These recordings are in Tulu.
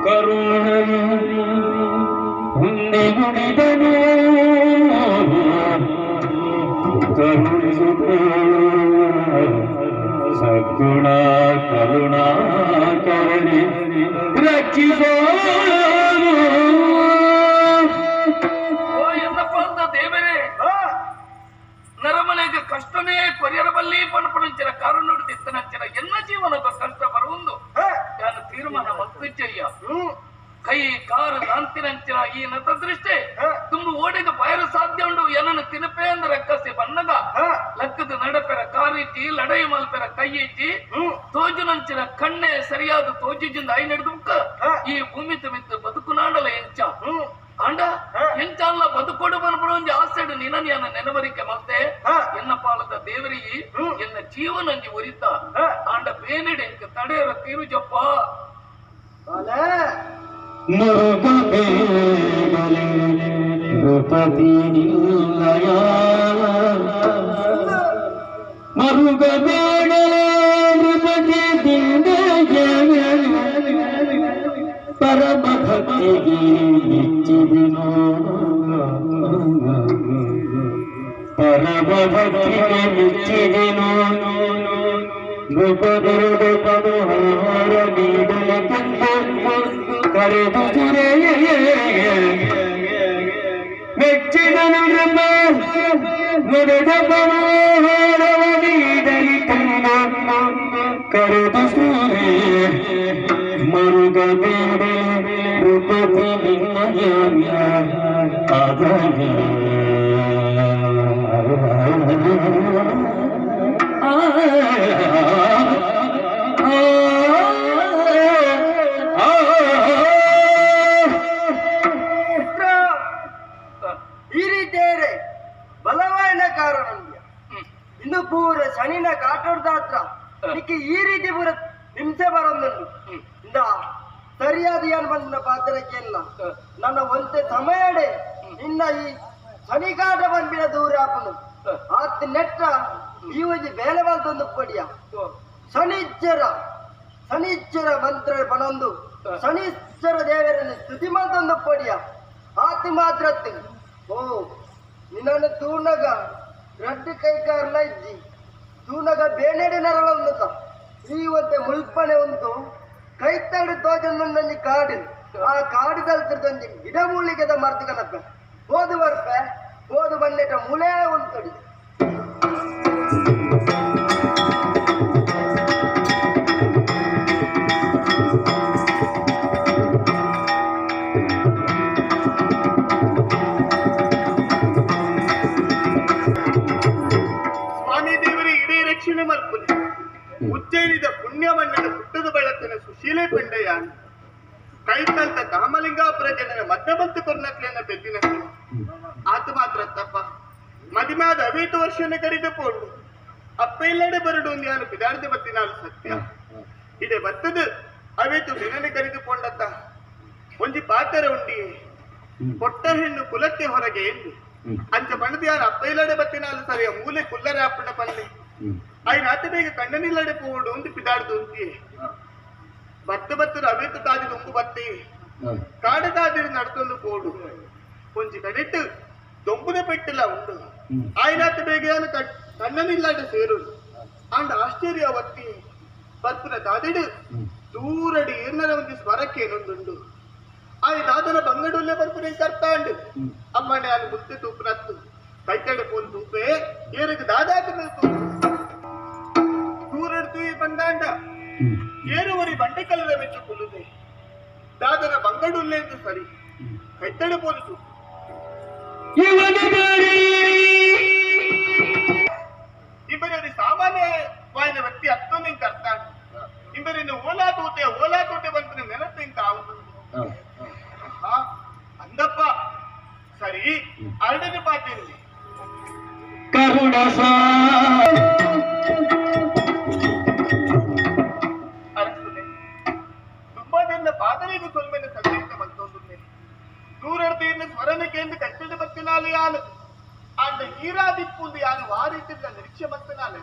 ಕರುಣೆಯು ಉಂಡೆ ನುಡಿದನು ಕರುಣಿಸುತ್ತ ಸದ್ಗುಣ ಕರುಣಾಕರಣೆ ರಕ್ಷಿಸೋ. ಎನ್ನಪ್ಪ ಅಂತ ದೇವರೇ, ನರಮನೆಗೆ ಕಷ್ಟನೇ ಕೊರಿಯರಬಲ್ಲಿ ಪಣಪಣಂಚಿನ ಕಾರುಣುಡಿದಿತ್ತನಂಚಿನ ಎನ್ನ ಜೀವನದ ಕಷ್ಟ ಬರುವುದು ನಾನು ತೀರ್ಮಾನ ಮತ್ತಿಚ್ಚಯ್ಯ. ಕೈ ಕಾರು ದಾಂತಿನಂಚಿನ ಈ ನತದೃಷ್ಟಿ ತುಂಬ ಓಡಿಗೆ ಪಯರ ಸಾಧ್ಯ ಉಂಡು. ಏನನ್ನು ತಿನಪೆ ಅಂದ್ರೆ ರಕ್ಕಸಿ ಬನ್ನಗ ಲಕ್ಕದ ನಡಪೆರ ಕಾರಿಚ್ಚಿ ಲಡೈ ಮಲ್ಪೆರ ಕೈಯಿಚ್ಚಿ ತೋಜುನಂಚಿನ ಕಣ್ಣೆ ಸರಿಯಾದ ತೋಜಿಜಿಂದ I ನಡೆದು ಈ ಭೂಮಿ ತಮಿತ್ತು ಬದುಕು ನಾಡಲ ಎಂಚ ಅಂಡ ಎಂಚಲ್ಲ ಬದುಕೊಡು ಬನ್ಬಿಡು ಒಂಜಿ ಆಸೆಡು ನಿನ್ನ ನೆನವರಿಕೆ ಮತ್ತೆ ಎನ್ನ ಪಾಲದ ದೇವರಿ ಎನ್ನ ಜೀವನಂಜಿ ಒರಿತ ಆಂಡ ಬೇನೆಡೆ ಎಂಕ ತಡೆಯರ ತೀರುಜಪ್ಪ. ಮುರುಗಬೇಡಲೆ ನೃಪತಿ ನಿಲ್ಲಯ, ಮರುಗಬೇಡಲೆ ನೃಪತಿ ನಿಲ್ಲಯ, ಪರಮ ಭಕ್ತಿಗೆ ಮೆಚ್ಚಿದೆನೋ, ಪರಮ ಭಕ್ತಿಗೆ ಮೆಚ್ಚಿದೆನೋ. ನೃಪದರು ಹಾರ ನೀಡಲಿಕ್ಕೆಂದು ಕರೆದು ಮೆಚ್ಚಿದನು ನೃಪ ನುಡಿದ ಮನೋಹರವ ನೀಡಲಿಕ್ಕೆಂದು ಕರೆದು ಸೂರೆ. ಮರುಗಬೇಡ ನೃಪತಿ ನಿನ್ನಯ ಈ ರೀತಿಯೇ ಬಲವಾದ ಕಾರಣ ಇನ್ನು ಪೂರ ಶನಿನ ಕಾಟೋಡ್ದಾತ್ರ ನಿಕ್ಕೆ ಈ ರೀತಿ ಪೂರ ಹಿಂಸೆ ಬರೋದುಂಟು. ಇಂದ ಸರಿಯಾದ ಏನ್ ಬಂದ ಪಾತ್ರಕ್ಕೆ ಇಲ್ಲ ನನ್ನ ಒಂತೆ ಸಮಯಡೆ ನಿನ್ನ ಈ ಶನಿ ಕಾಟ ಬಂದ್ಬಿಡ ದೂರ ಹಾಪನು ಆತ್ ನೆಟ್ಟ ಈ ಒಂಜಿ ಬೇಲೆ ಬಂತೊಂದು ಪಡಿಯ ಶನಿಶ್ಚರ ಶನಿಶ್ಚರ ಮಂತ್ರ ಬನೊಂದು ಶನಿಶ್ಚರ ದೇವರನ್ನು ಸ್ತುತಿ ಮಂತೊಂದು ಪಡಿಯ ಆತಿ ಮಾತ್ರ. ಓ ನಿನ್ನನ್ನು ತೂನಗ ರಡ್ಡು ಕೈಕಾರ್ಲ ಇಜ್ಜಿ ತೂನಗ ಬೇನೆಡೆ ನರಳೊಂದು ಈ ಒಂತೆ ಮುಲ್ಪನೆ ಉಂಟು ಕೈತಡು ತೋಜೊಂದೊಂದೊಂಜಿ ಕಾಡು ಆ ಕಾಡುದಲ್ತಿರ್ದೊಂಜಿ ಗಿಡ ಮೂಲಿಗೆದ ಮರ್ದು ಕನಪೆ ಹೋದು ಬರ್ಪೆ ಹೋದು ಬಂದೇಟ ಮುಲೇ ಉಂಟುಡಿ. ಸ್ವಾಮಿ ದೇವರೇ ಇಡೀ ರಕ್ಷಣೆ ಮಲ್ಪುನೆ ಉಜ್ಜಯಿನಿದ ಪುಣ್ಯವಣ್ಣನ ಪುಟ್ಟದ ಬೆಳತನ ಸುಶೀಲೆ ಪಂಡಯ್ಯ ಕೈತಂತ ಕಾಮಲಿಂಗಾಪುರ ಜನರ ಮಧ್ಯಮಂತ ಕೊರ್ನಕ್ಲೆನ ಬೆದ್ದಿನ ಆತ ಮಾತ್ರ ತಪ್ಪ ಮದಿಮಾದ ಅವೇತು ವರ್ಷನ ಕರಿದ ಪೋಂಡು ಅಪ್ಪ ಇಲ್ಲಡೆ ಬರಡು ಒಂದು ಯಾನು ಪಿದಾರ್ದ ಬತ್ತಿನಾಲು ಸತ್ಯ ಇಡೆ ಬತ್ತದ ಅವೇತು ದಿನನೆ ಕರಿದು ಪೋಂಡತ್ತ ಒಂಜಿ ಪಾತರ ಉಂಡಿ ಕೊಟ್ಟ ಹೆಣ್ಣು ಕುಲಕ್ಕೆ ಹೊರಗೆ ಎಂದು ಅಂಚ ಬಣ್ಣದ ಯಾರು ಅಪ್ಪ ಇಲ್ಲಡೆ ಬತ್ತಿನಾಲು ಸರಿಯ ಮೂಲೆ ಕುಲ್ಲರೆ ಅಪ್ಪನ ಪಲ್ಲೆ ಐನ ಆತ ಬೇಗ ಕಣ್ಣನಿಲ್ಲಡೆ ಪೋಡು ಒಂದು ಪಿದಾಡ್ದು ಉಂಟಿ ಬತ್ತ ಬತ್ತದ ಅವೇತು ತಾದಿ ದುಂಬು ಬತ್ತಿ ಕಾಡ ತಾದಿ ನಡ್ತೊಂದು ಪೋಡು ಒಂಜಿ ಕಡೆಟ್ಟು ದೊಂಬುದ ಪೆಟ್ಟಿಲ್ಲ ಉಂಡು ಆಯ್ನಾತ ಬೇಗ ಯಾನು ಕಣ್ಣನಿಲ್ಲಾಡ ಸೇರುಡು ಅಂಡ ಆಶ್ಚರ್ಯ ಒತ್ತಿ ಬರ್ಪುನ ದಾದಿಡು ದೂರಡಿ ಏರ್ನರ ಒಂದು ಸ್ವರಕ್ಕೆ ಏನೊಂದುಂಡು ಆಯ್ ದಾದನ ಬಂಗಡುಲ್ಲೇ ಬರ್ಪುನ ಕರ್ತಾಂಡು ಅಮ್ಮನೆ ನಾನು ಮುತ್ತೆ ತೂಪುನತ್ತು ಕೈಕಡೆ ಪೋನ್ ತೂಪೆ ಏರಿಗೆ ದಾದಾಕನ ದೂರಡ್ತು ಬಂದಾಂಡ ಏರುವರಿ ಬಂಡೆಕಲ್ಲದ ಮೆಚ್ಚು ಕುಲ್ಲುದೆ ದಾದನ ಬಂಗಡುಲ್ಲೆ ಎಂದು ಸರಿ ಕೈತಡೆ ಪೋನು ತೂಪು ಇಬ್ಬರಲ್ಲಿ ಸಾಮಾನ್ಯವಾದ ವ್ಯಕ್ತಿ ಅತ್ತೊಂದು ಕರ್ತಾಂಡು ಇಂಬರಿನ ಓಲಾ ತೂತೆ ಓಲಾ ತೂತೆ ಬಂತು ನೆನಪು ಇಂಕ ಅಂದಪ್ಪ ಸರಿ ಅರಡನೆ ಪಾತಿಯಲ್ಲಿ ಕರುಣ ಅರಸುನೆ ತುಂಬಾ ದಿನ ಪಾದರಿಗೂ ಸೊಲ್ಮೆನ ಸಂದೇಶ ಬಂತೊಂದುನ್ನೆ ದೂರಡ್ತೀರ್ನ ಸ್ಮರಣಕ್ಕೆ ಎಂದು ಕಟ್ಟಡ ಬತ್ತಿನಾಲು ಯಾನು ಅಂಡ ಈರಾದಿಪ್ಪುಂದು ಯಾನು ವಾರೀತಿದ್ದ ನಿರೀಕ್ಷೆ ಬತ್ತಿನಾಲು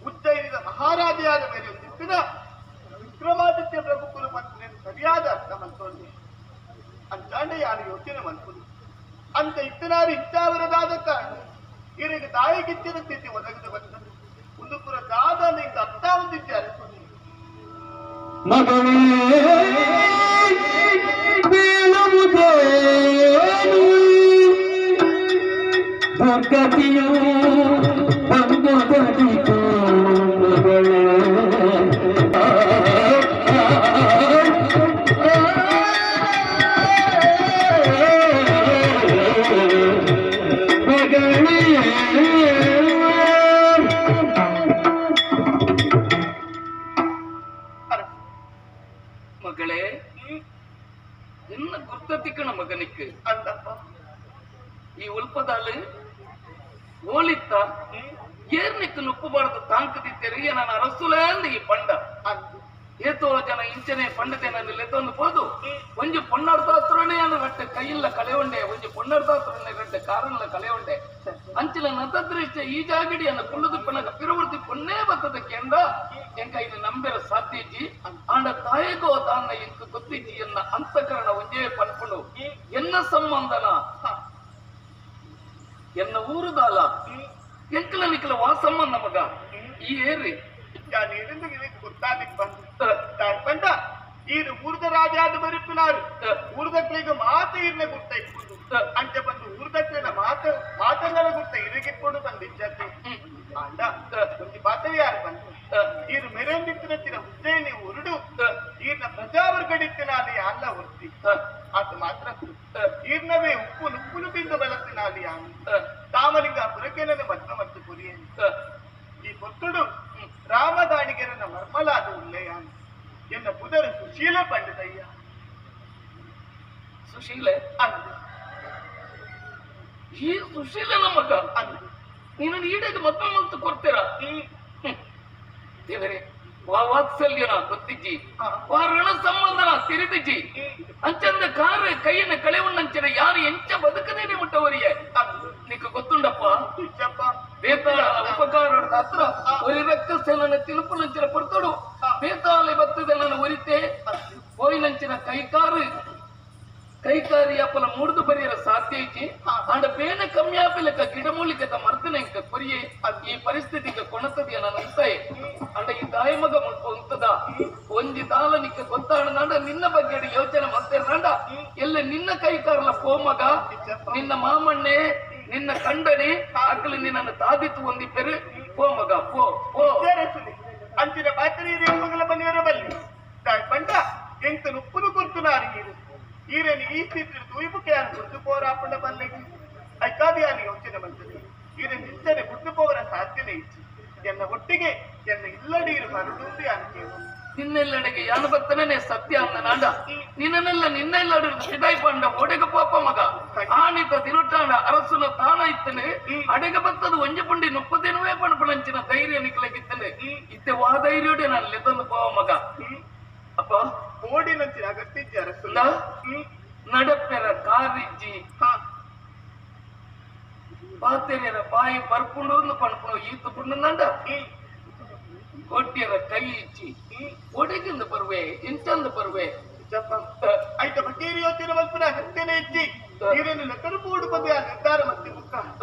ಉಜ್ಜಯಿನಿದ ಮಹಾರಾಜೆಯಾದ ಮೇಲೆ ಒಂದಿತ್ತಿನ ವಿಕ್ರಮಾದಿತ್ಯ ಯಾನು ಯೋಚನೆ ಮನ್ಪುದು ಅಂತ ಇತ್ತನಾರು ಇಚ್ಛಾವರದಾದ ಕಾರಣ ಇರಿಗೆ ತಾಯಿಗಿಚ್ಚಿನ ಸ್ಥಿತಿ ಒದಗಿದ ಬಂದದ್ದು ಒಂದು ಪುರ ದಾದ ನಿಂಗೆ ಅರ್ಥ ಹೊಂದಿದ್ದಾರೆ. ಮಗಳೇ ಬೀಳುವುದೇನು ದುರ್ಗತಿಯು ಬಂದುದರಿತು ಮಗಳೇ. ಮಗಳೇ ಎನ್ನ ಗುರ್ತತಿಕ್ಕಣ ಮಗನಿಕ್ಕೆ ಅಂದಪ್ಪ ಈ ಉಲ್ಪದಾಲು ಓಲಿತ್ತ ಏರ್ನಿಕ್ಕ ನುಪ್ಪುಬಾರದು ತಾಂಕದಿತ್ತೆರಿಗೆ ನಾನು ಅರಸುಲೇ ಅಂದ ಈ ಪಂಡ ಏತೋ ಜನ ಇಂಚನೆ ಪಂಡತೆ ನನ್ನ ಲೆತ್ತೊಂದು ಪೋದು ಒಂಜಿ ಪೊನ್ನರ್ಧಾತ್ರನೇ ರಟ್ಟೆ ಕೈಯಿಲ್ಲ ಕಳೆಯುಂಡೆ ಒಂಜಿ ಪೊನ್ನರ್ಧಾತ್ರನೇ ರಟ್ಟೆ ಕಾರಲ್ಲ ಕಳೆಯುಂಡೆ ಅಂಚಿನ ನತದೃಷ್ಟ ಈ ಜಾಗಡಿಯನ್ನು ಕುಳ್ಳುದು ಪನಗ ಪಿರುವರ್ತಿ ಪೊನ್ನೇ ಬತ್ತದ ಕೆಂಡ ಎಂಕ ಇದು ನಂಬೆರ ಸಾಧ್ಯಜಿ ಆಂಡ ತಾಯಿಗೋ ತಾನ್ನ ಇಂಕ ಗೊತ್ತಿಜ್ಜಿ ಎನ್ನ ಅಂತಕರಣ ಒಂಜೇ ಪನ್ಪುಂಡು ಎನ್ನ ಸಂಬಂಧನ ಎನ್ನ ಊರುದಾಲ ಎಂಕಲ ನಿಕಲ ವಾ ಸಂಬಂಧ ಮಗ ಈ ಏರಿ ಗೊತ್ತಾದಿಕ್ ಬಂದು ಪಂಡ ಈರು ಊರ್ದ ರಾಜಾದ ಬರಿಪುನಾರು ಊರ್ದಕ್ಲಿಗ ಮಾತು ಈರ್ನ ಗುರ್ತ ಇಪ್ಪುದು ಅಂಚೆ ಬಂದು ಊರ್ದಕ್ಲಿನ ಮಾತು ಮಾತಂಗಳ ಗುರ್ತ ಇರಿಗಿಟ್ಕೊಂಡು ಬಂದು ಇಜ್ಜತೆ ಅಂಡ ಒಂಜಿ ಬಾತವಿ ಯಾರು ಬಂದು ಈರು ಮೆರೆಂದಿತ್ತಿನ ತಿರ ಉಜ್ಜಯಿನಿ ಉರುಡು ಈರ್ನ ಪ್ರಜಾವರ್ಗಡಿತ್ತಿನಾಲಿ ಅಲ್ಲ ವೃತ್ತಿ ಆತ ಮಾತ್ರ ಈರ್ನವೇ ಉಪ್ಪು ನುಪ್ಪುನು ತಿಂದು ಬೆಳತ್ತಿನಾಲಿ ಯಾನು ತಾಮಲಿಂಗ ಪುರಕೆಲನ ಮದ್ಮ ಮತ್ತು ಪುರಿಯನು ಈ ಪೊತ್ತುಡು ರಾಮದಾಣಿಗೆರನ ಮರ್ಮಲಾದ ಉಲ್ಲೆಯಾನು ಎನ್ನ ಪುದರು ಸುಶೀಲ ಪಂಡಿತಯ್ಯ. ಸುಶೀಲೆ ಅಂದು ಈ ಸುಶೀಲನ ಮಗ ಅಂದು ನೀನು ಈಡೇಗ ಮದ್ವೆ ಮಂತು ಕೊಡ್ತೀರಾ? ದೇವರೇ ವಾ ವಾತ್ಸಲ್ಯನ ಗೊತ್ತಿಜ್ಜಿ ವಾ ಋಣ ಸಂಬಂಧನ ತಿರಿದಿಜ್ಜಿ ಅಂಚಂದ ಕಾರ ಕೈಯನ್ನ ಕಳೆವುಣ್ಣಂಚಿನ ಯಾರು ಎಂಚ ಬದುಕದೇನೆ ಮುಟ್ಟವರಿಗೆ ನಿಕ್ಕ ಗೊತ್ತುಂಡಪ್ಪ ಬೇತಾಳ ಉಪಕಾರ ಹತ್ರ ಒರಿ ರಕ್ತ ಸೇನನ ತಿರುಪುನಂಚಿನ ಪೊರ್ತಡು ಬೇತಾಳೆ ಬತ್ತದೆ ನನ್ನ ಒರಿತೆ ಹೋಯಿನಂಚಿನ ಕೈಕಾರು ಕೈಕಾರಿ ಅಪ್ಪಲ ಮೂಡ್ದು ಬರೆಯರ ಸಾಧ್ಯ ಐತಿ ಅಂಡ ಬೇನ ಕಮ್ಮಿ ಆಪಿಲಕ್ಕ ಗಿಡಮೂಲಿಕೆತ ಮರ್ದನ ಇಂಕ ಕೊರಿಯೆ ಈ ಪರಿಸ್ಥಿತಿಗೆ ಕೊಣತದಿಯ ನನ್ನ ಅಂತಾಯೆ ಅಂಡ ಈ ತಾಯಿ ಮಗ ಮುಲ್ಪ ಉಂತದ ಒಂಜಿ ದಾಲ ನಿಕ್ಕ ಗೊತ್ತಾಡನಾಂಡ ನಿನ್ನ ಬಗ್ಗೆ ಯೋಚನೆ ಮಾಡ್ತೇನಾಂಡ ಎಲ್ಲ ನಿನ್ನ ಕೈಕಾರಲ ಪೋ ಮಗ ನಿನ್ನ ಮಾಮಣ್ಣೆ ನಿನ್ನ ಕಂಡನೆ ಅಕ್ಕಲು ನಿನ್ನನ್ನು ತಾದಿತ್ತು ಒಂದಿಪ್ಪೆರು ಪೋ ಮಗ ಪೋ ಪೋ ಅಂಚಿನ ಪಾತ್ರೆ ಮಗಲ ಬನ್ನಿಯರ ಬಲ್ಲಿ ಪಂಡ ಎಂತ ನುಪ್ಪುನು ಕುರ್ತುನಾರಿ ಈರನಿ ಈ ಸ್ಥಿತಿ ತೂಯ್ಬುಕೆ ಯಾರು ಗುರ್ತು ಪೋರಾಪಂಡ ಬಲ್ಲೆಗೆ ಐಕಾದಿ ಯಾರು ಯೋಚನೆ ಬಂತದೆ ಈರನ್ ನಿಚ್ಚನೆ ಗುರ್ತು ಪೋವರ ಸಾಧ್ಯನೇ ಇಚ್ಚಿ ಎನ್ನ ಒಟ್ಟಿಗೆ ಎನ್ನ ಇಲ್ಲಡಿ ಇರು ಬರದು ಯಾರು ಕೇಳು ನಿನ್ನೆಲ್ಲಡೆಗೆ ಯಾನು ಬರ್ತನೇ ಸತ್ಯ ಅಂದ ನಾಂಡ ನಿನ್ನೆಲ್ಲ ನಿನ್ನೆಲ್ಲಡು ಸಿದಾಯಿ ಪಂಡ ಒಡೆಗ ಪಾಪ ಮಗ ಆನಿತ ತಿರುಟಾಂಡ ಅರಸುನ ತಾನ ಇತ್ತನೆ ಅಡೆಗ ಬತ್ತದ ಒಂಜಿ ಪುಂಡಿ ನುಪ್ಪದಿನವೇ ಪಣಪಣಂಚಿನ ಧೈರ್ಯ ನಿಕ್ಲಗಿತ್ತನೆ ಇತ್ತೆ ವಾ ಧೈರ್ಯೋಡೆ ನಾನು ಲೆತ್ತೊಂದು ಪೋವ ಮಗ ಅಪ್ಪ ಓಡಿನಂಚಿನ ಅಗತ್ಯ ಅರಸು ನಡಪೆರ ಕಾರಿಜ್ಜಿ ಪಾತೆರೆರ ಬಾಯಿ ಬರ್ಪುಂಡು ಪಣಪುಂಡು ಈತ ಪುಂಡು ಕೊಟ್ಟಿಯರ ಕೈ ಇಚ್ಚಿ ಒಡಗಿಂದ ಬರುವೆ ಇಂಚಂದ ಬರುವೆ ಐತ ಬಕೇರಿ ಯೋಚನೆ ಮಲ್ಪುನ ಅಗತ್ಯನೇ ಇಚ್ಚಿ ನೀರೇನು ಲೆಕ್ಕನು ಪೋಡು ಬಂದು ಆ ನಿರ್ಧಾರ ಮತ್ತೆ ಮುಕ್ಕ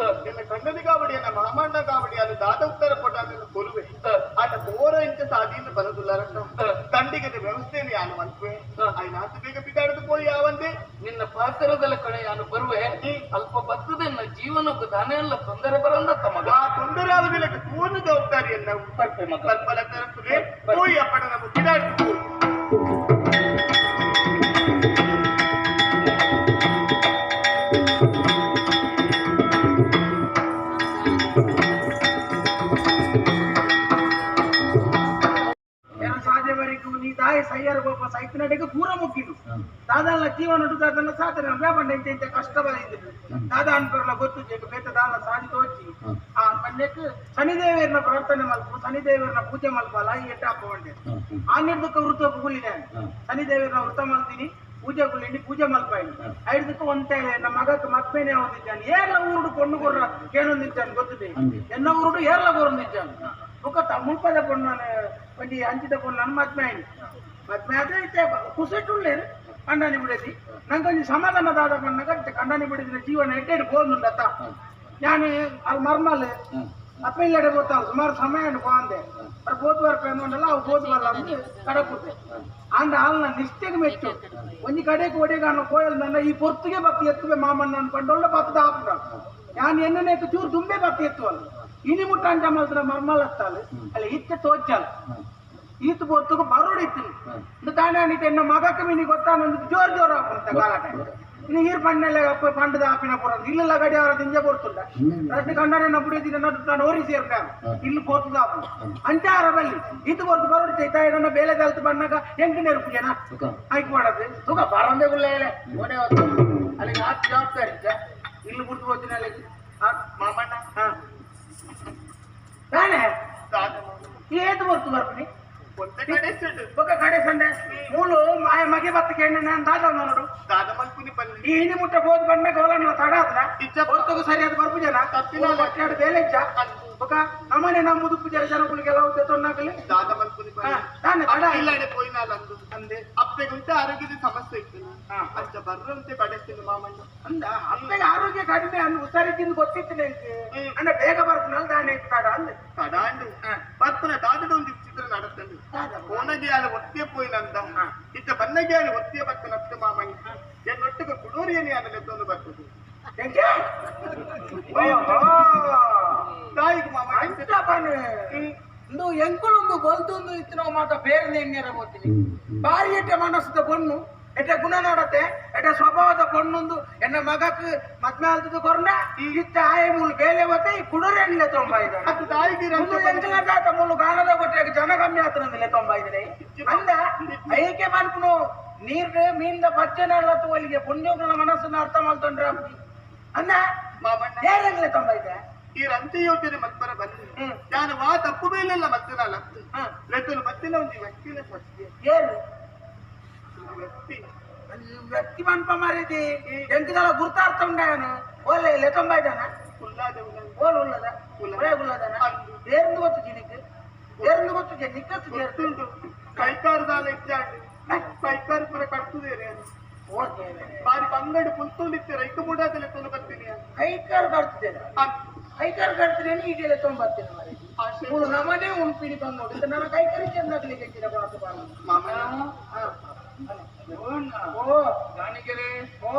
ಎನ್ನ ಕಣ್ಣನಿಗಾವಡಿ ಎನ್ನ ಮಾಮಣ್ಣ ಗಾವಡಿ ಅಲ್ಲಿ ದಾದ ಉತ್ತರ ಕೊಟ್ಟ ಕೊರುವೆ ಆಟ ಪೋರ ಇಂಚ ಸಾಧಿಯಿಂದ ಬಲದುಲ್ಲರಕ್ಕ ತಂಡಿಗದ ವ್ಯವಸ್ಥೆಯನ್ನು ಯಾನು ಮಲ್ಪುವೆ ಆಯ್ನಾತು ಬೇಗ ಬಿದ್ದಾಡದು ಪೋಯಿ ಯಾವಂದೆ ನಿನ್ನ ಪಾತ್ರದಲ್ಲಿ ಕಡೆ ಯಾನು ಬರುವೆ ಅಲ್ಪ ಬರ್ತದೆ ನನ್ನ ಜೀವನಕ್ಕೂ ದಾನೆ ಎಲ್ಲ ತೊಂದರೆ ಬರಂದ ತಮಗ ಆ ತೊಂದರೆ ಆಗುದಿಲ್ಲ ಪೂರ್ಣ ಜವಾಬ್ದಾರಿಯನ್ನು ಕಲ್ಪಲ ತರಸುವೆ ಪೋಯಿ ಅಪ್ಪಣ ನಮ್ಮ ಬಿದ್ದಾಡ್ದು ಸೈಯರ್ ಪಾಪ ಸೈತಿನಡೆಗೆ ಪೂರ ಮುಕ್ಕಿಡು ದಾದಾಲ ಜೀವನ ದಾದನ ಸಾಧನೆ ವ್ಯಾಪಂಡ ಇಂತ ಇಂತ ಕಷ್ಟ ಬಂದಿದ್ದು ದಾದಾ ಅನ್ಪರ್ಲ ಗೊತ್ತು ಬೇತ ದಾಲ ಸಾಧಿ ತೋಚಿ ಆ ಪಂಡ್ಯಕ್ಕೆ ಶನಿದೇವರನ್ನ ಪ್ರಾರ್ಥನೆ ಮಲ್ಪ ಶನಿದೇವರನ್ನ ಪೂಜೆ ಮಲ್ಪಲ್ಲ ಈ ಎಟ್ಟ ಹಬ್ಬ ಉಂಟೆ ಆ ನಿರ್ದಕ್ಕೆ ವೃತ್ತ ಗುಲಿದೆ ಶನಿದೇವರನ್ನ ವೃತ್ತ ಮಲ್ತೀನಿ ಪೂಜೆ ಗುಲಿಂಡಿ ಪೂಜೆ ಮಲ್ಪಾಯಿ ಐದಕ್ಕೆ ಒಂತೆ ನಮ್ಮ ಮಗಕ್ಕೆ ಮತ್ಮೇನೆ ಹೊಂದಿದ್ದಾನೆ ಏರ್ಲ ಊರುಡು ಕೊಂಡು ಕೊರ್ರ ಕೇಳೊಂದಿದ್ದಾನೆ ಗೊತ್ತಿದೆ ಎನ್ನ ಊರುಡು ಏರ್ಲ ಕೊರೊಂದಿದ್ದಾನೆ ಬುಕ್ಕ ಮುಲ್ಪದ ಪೊಣ್ಣು ಒಂಜಿ ಅಂಚಿದ ಪೊಣ್ಣು ನನ್ನ ಮದ್ಮೆ ಆಯ್ತು ಮದ್ಮೆ ಆದ್ರೆ ಇತ್ತೆ ಕುಸಿಟ್ಟುಳ್ಳೇರು ಕಂಡನಿ ಬಿಡದಿ ನಂಗೊಂಜಿ ಸಮಾಧಾನ ದಾದ ಪಣ್ಣಗ ಕಂಡನಿ ಬಿಡಿದಿನ ಜೀವನ ಎಡ್ಡೆಡ್ ಪೋಂದುಂಡತ್ತ. ಯಾನು ಅಲ್ಲಿ ಮರ್ಮಲ್ ಅಪ್ಪ ಇಲ್ಲಡೆ ಗೊತ್ತಾಗ ಸುಮಾರು ಸಮಯ ಪೋಂದೆ ಅವ್ರು ಬೋತ್ ಬರ್ಪ ಅಂದ್ಕೊಂಡಲ್ಲ ಅವು ಬೋತ್ ಬರಲ್ಲ ಅಂದು ಕಡಪುತ್ತೆ. ಅಂದ ಆಲ್ನ ನಿಷ್ಠೆಗೆ ಮೆಚ್ಚು ಒಂಜಿ ಕಡೆಗೆ ಒಡೆಗಾನ ಕೋಯಲ್ ನನ್ನ ಈ ಪೊರ್ತುಗೆ ಬತ್ತಿ ಎತ್ತುವೆ ಮಾಮಣ್ಣ ಅನ್ಕೊಂಡೊಳ್ಳೆ ಬತ್ತದ ಆಪುನ ಯಾನ್ ಎನ್ನನೇಕ ಚೂರು ದುಂಬೆ ಬತ್ತಿ ಎತ್ತುವಲ್ಲ ಇನಿ ಮುಟ್ಟ ಅಂಚ ಮಲ್ತನ ಮರ್ಮಲ್ ಹತ್ತಾಲು ಅಲ್ಲಿ ಇತ್ತೆ ತೋಚಾಲ ಈತ ಪೊರ್ತುಗು ಬರೋಡಿತ್ತು ತಾನೇ ಅನಿತೆ ಎನ್ನ ಮಗಕ್ಕೆ ಮಿನಿ ಗೊತ್ತಾನೊಂದು ಜೋರ್ ಜೋರ್ ಆಪುಂತ ಗಾಲಾಟ ಇನ್ನು ಈರ್ ಪಣ್ಣೆಲ್ಲ ಪಂಡದ ಆಪಿನ ಪುರ ಇಲ್ಲ ಗಡಿ ಅವರ ದಿಂಜ ಪೊರ್ತುಂಡ ರಡ್ಡು ಕಂಡನೆ ನಬ್ಬುಡಿ ನಡು ನಾನು ಓರಿ ಸೇರ್ಕ ಇಲ್ಲಿ ಪೋತುದ ಆಪು ಅಂಚಾರ ಬಲ್ಲಿ ಈತ ಪೊರ್ತು ಬರೋಡಿ ತಾಯಿ ಬೇಲೆ ದಲ್ತು ಬಣ್ಣಗ ಎಂಟು ನೆರುಪು ಜನ ಆಯ್ಕೆ ಮಾಡೋದು ತುಗ ಬರಂದೆ ಗುಲ್ಲೇಲೆ ಓಡೆ ಹೊತ್ತು ಅಲ್ಲಿಗೆ ಆತ್ ಜವಾಬ್ದಾರಿ ಇದ್ದ ಇಲ್ಲಿ ಬಿಡ್ತು ಹೋಗ್ತೀನಿ ಅಲ್ಲಿಗೆ ಮಾಮಣ್ಣ ಹಾ ತಾನೇ ದಾದ ಏತು ಬರ್ತು ಬರ್ತೀನಿ ಒಂದೇ ಕಡೆ ಸೆಡ್ ఒక ಕಡೆ ಸಂಡೆ ಮೂಲು ಆಯ ಮಗೆ ಬತ್ತ ಕೆಣ್ಣೆ ನಾನು ದಾದ ನೋಡು ದಾದ ಮಲ್ಪುನಿ ಪನ್ನಿ ಈ ಹಿಂದಿ ಮುಟ್ಟ ಬೋದ್ ಬಂದ ಗೋಲನ್ನ ತಡ ಆದ್ರ ಇಜ್ಜ ಹೊರ್ತಗೂ ಸರಿಯಾದ ಬರ್ಪು ಜನ ತಪ್ಪಿನ ಒಟ್ಟಾಡು ಬೇಲೆ ಇಜ್ಜ ఒక ನಮ್ಮನೆ ನಮ್ಮ ಮುದುಪು ಜನ ಜನಗಳಿಗೆ ತೊನ್ನಾಕಲಿ ದಾದ ಮಲ್ಪುನಿ ಪನ್ನಿ ತಾನೆ ತಡ ಇಲ್ಲಡೆ ಪೋಯಿನಾಲ ಅಂದು ಅಂದೆ ಅಪ್ಪೆಗುಂತೆ ಆರೋಗ್ಯದ ಸಮಸ್ಯೆ ಇತ್ತು ಅಂಚ ಬರ್ರಂತೆ ಕಡೆಸ್ತೀನಿ ಮಾಮಣ್ಣ ಅಂದ ಅಪ್ಪಗೆ ಆರೋಗ್ಯ ಕಡಿಮೆ ಅಂದ್ ಹುಷಾರಿದ್ದಿಂದ ಗೊತ್ತಿತ್ತು ನಂಗೆ ಅಂದ ಬೇಗ ಬರ್ಪುನಲ್ಲ ದಾನೆ ತಡ ಅಂದೆ ತಡಾಂಡು ಬರ್ಪುನ ದಾದಡ ಒಂದು ಚಿತ್ರ ನಡತ್ತಂಡು ಕೋನಗೆ ಆಲ ಒತ್ತಿಯ ಪೋಯಿನಂದ ಇತ್ತ ಬನ್ನಗೆ ಆಲ ಒತ್ತಿಯ ಬರ್ತನ ಅತ್ತ ಮಾಮಣ್ಣ ಎನ್ನೊಟ್ಟಿಗೆ ಕುಡೋರಿಯನಿ ಆಲ ಲೆತ್ತೊಂದು ಬರ್ತದೆ ಎಂಕೆ ತಾಯಿಗೆ ಮಾಮಣ್ಣ ಅಂಚ ಪನ್ನೆ ಇಂದು ಎಂಕುಲೊಂದು ಬಲ್ತೊಂದು ಇತ್ತಿನ ಮಾತ ಬೇರೆ ಎಣ್ಣೆರ ಹೋಗ್ತೀನಿ ಬಾರಿ ಎಟ್ಟೆ ಮನಸ್ಸದ ಪೊಣ್ಣು ಎಟ್ಟೆ ಗುಣ ನಡತೆ ಎಟ್ಟೆ ಸ್ವಭಾವದ ಪೊಣ್ಣೊಂದು ಎನ್ನ ಮಗಕ್ ಮದ್ಮೆ ಆಲ್ತದ ಕೊರ್ನ ಇತ್ತ ಆಯ ಮೂಲು ಬೇಲೆ ಹೋತೆ ಈ ಕುಡೋರೆ ಎಣ್ಣೆ ತೊಂಬ ಇದ್ದಾರೆ ಅದು ತಾಯಿಗೆ ಒಂದು ಎಂಟು ಆತ ಮೂಲು ಗಾಣದ ಕೊಟ್ಟೆ ಜನ ಕಮ್ಮಿ ಆತನಂದಿಲ್ಲ ತೊಂಬ ಇದ್ದಾರೆ ಅಂದ ಐಕೆ ಮನ್ಪುನು ನೀರ್ ಮೀನ್ದ ಪಚ್ಚೆನಲ್ಲ ತೋಲಿಗೆ ಪುಣ್ಯೋಗಳ ಮನಸ್ಸನ್ನ ಅರ್ಥ ಮಾಡ್ಕೊಂಡ್ರೆ ಅಂದ ಮಾಮಣ್ಣ ಏರಂಗ್ಲೆ ತೊಂಬ ಇದೆ ಈ ರಂತೆ ಯೋಚನೆ ಮತ್ಪರ ಬನ್ನಿ ನಾನು ವಾ ತಪ್ಪು ಮೇಲೆಲ್ಲ ಮತ್ತಿನ ಲತ್ತು ಲೆತ್ತಲು ಮತ್ತಿನ ಒಂದು ವ್ಯಕ್ತಿನ ಸತ್ಯ ಏರು ವ್ಯಕ್ತಿ ವ್ಯಕ್ತಿ ಮನ್ಪ ಮಾರಿದಿ ಎಂಕದಲ್ಲ ಗುರ್ತಾರ್ಥ ಉಂಡಾನು ಓಲೆ ಲೆತೊಂಬ ಇದ್ದಾನ ಉಲ್ಲಾದ ಉಲ್ಲದ ಓಲ್ ಉಳ್ಳದ ಒಳ್ಳೆ ಉಳ್ಳದನ ಏರ್ಂದು ಗೊತ್ತು ಜಿನಿಕ್ ಏರ್ಂದು ಗೊತ್ತು ಜಿ ನಿಕ್ಕತ್ತು ಗೊತ್ತುಂಟು ಕೈಕಾರದಾಲ ಇದ್ದಾಂಡು ಕೈಕಾರ ಪುರ ಕಟ್ಟುದೇನೆ ಬಾರಿ ಬಂಗಡು ಪುಲ್ತೊಂಡಿತ್ತೆ ರೈತ ಮೂಡಾದ ಲೆತ್ತಲು ಬರ್ತೀನಿ ಕೈಕಾರ್ ಕಟ್ತಿದ್ದೇನೆ ಕೈಕಾರ್ ಕಟ್ತಿದ್ದೇನೆ ಈಗ ಲೆತೊಂಬರ್ತೀನಿ ಮಾರಿದಿ ಮೂಳು ನಮ್ಮನೆ ಉಂಪಿಡಿ ಬಂದು ನೋಡಿ ನನ್ನ ಕೈಕರಿ ಚೆಂದಾಗ್ಲಿಕ್ಕೆ ಹೆಚ್ಚಿನ ಬಾತು ಬಾರ ಮಾಮಣ್ಣ ಓ ದಾಣಿಗೆರೆ ಓ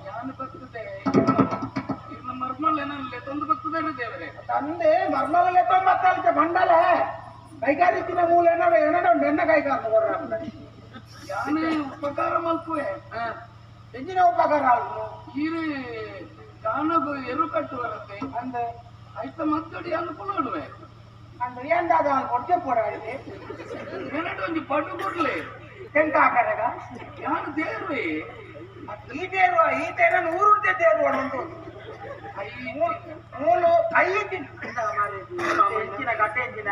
ಯಾನು ಬರ್ತದೆ ಇವ್ನ ಮರ್ಮಲ್ ಏನಲ್ಲ ತಂದು ಬರ್ತದೆ ದೇವರೇ ತಂದೆ ಮರ್ಮಲಲ್ಲೇ ತೊಂಬತ್ತಲ್ತೆ ಬಂಡಲೆ ಕೈಗಾರಿಕಿನ ಮೂಲ ಏನಾರ ಏನಾರ ಉಂಟು ಎನ್ನ ಕೈಗಾರ ಕೊಡ್ರ ಯಾನೇ ಉಪಕಾರ ಮಲ್ಪುವೆ ಎಂಜಿನ ಉಪಕಾರ ಆಲ್ಪು ಈರೆ ಗಾನಗು ಎರು ಕಟ್ಟುವರತ್ತೆ ಅಂದೆ ಐತ ಮತ್ತಡಿ ಅನುಕೂಲ ಉಡುವೆ ಅಂದ್ರೆ ಏನ್ ದಾದ ಕೊಡ್ತೆ ಪೋಡಾಡಿದೆ ಎರಡು ಒಂಜಿ ಪಡು ಕೊಡ್ಲಿ ಎಂತ ಆಕಾರಗ ಯಾನು ದೇರ್ವೆ ಈ ತೇರುವ ಈ ತೇರನ್ನು ಊರುಡ್ತೆ ತೇರುವ ಉಂಟು ಮೂಲು ಐದು ಎಂಚಿನ ಕಟ್ಟೆ ಎಂಚಿನ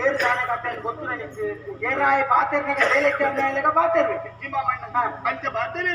ಏರು ದಾನ ಕಟ್ಟೆ ಗೊತ್ತು ನನಗೆ ಏರಾಯ ಪಾತೆರ್ನಾಗ ಬೇಲೆ ಚಂದ ಬಾತೆರ್ಬೇಕು ಮಾಮಣ್ಣ ಅಂಚ ಬಾತೇನೆ